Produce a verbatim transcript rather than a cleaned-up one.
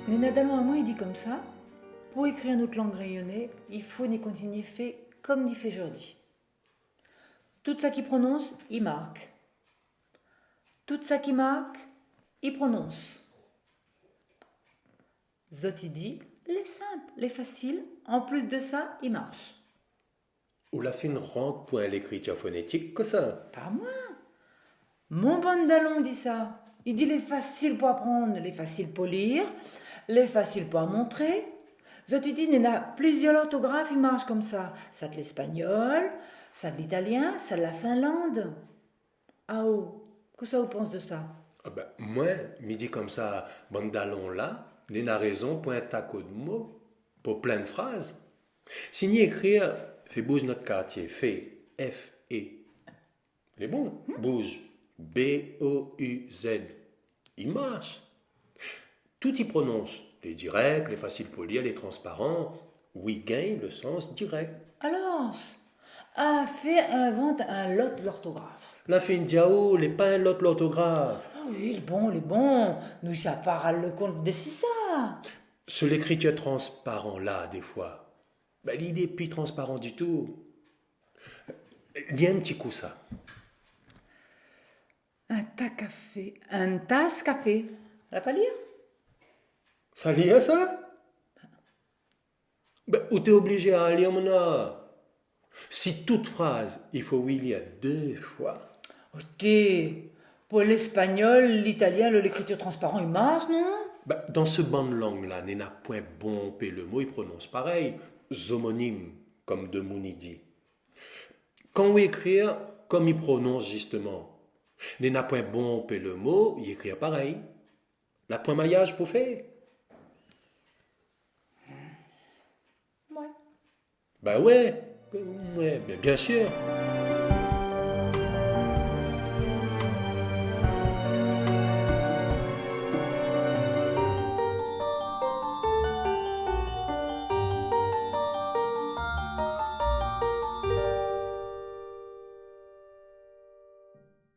Néna dalon amoin i di konmsa, pou ékrir nout lang rényoné, i fo ni kontinié fé konm ni fé zordi. Tout sak i pronons, i mark. Tout sak i mark, i pronons. Zot i di, lé sinp, lé fasil, an plis de sa, i marsh. Ou la fine rant poin lékritir fonétik konmsa ? Pa moin. Mon bann dalon i di sa. I di lé fasil pou aprann, lé fasil pou lir, lé fasil pou amontré. Zot i di, néna plizièr lortograf i marsh konmsa. Sa de léspagnol, sa de litalien, sa de la Finlande. Aou, kosa ou pans de sa ? Ah ben, moin, mi di konmsa, bann dalon la, néna rézon pou in tako de mo, pou plin de fraz. Si ni ékrir, fé bouz nout kartié, fé, F E. Lé bon, bouz, B O U Z, i marsh. Tout i pronons, lé dirèk, lé fasil pou lir, lé transparan, ou i gingn le sans dirèk. Alor, afé invant in lot lortograf. La fine di aou, lé pa in lot lortograf. Ah oui, lé bon, lé bon. Nou sa pa ral kont de si sa. Se lékritir transparan la, défoi, ben, li lé pi transparan ditou. Li in ti kou sa. In ta kafé, in tas kafé. La pa lir ? Sa lir sa ? Ben, ou té oblizé a lir, mon a. Si tout fraz, i fo ou i lir dé foi. Oté, pou léspagnol, litalien, le, lékritir transparan, i marsh, non ? Ben, dan se bann lang la, néna poin bonpé le mo i pronons parèy, zomonim, konm demoun i di. Kan ou ékrir konm i pronons zisteman, néna poin bonpé le mo i ékrir parèy. La poin mayaz pou fé. Oué. Ben oué, oué, bien, bien sir.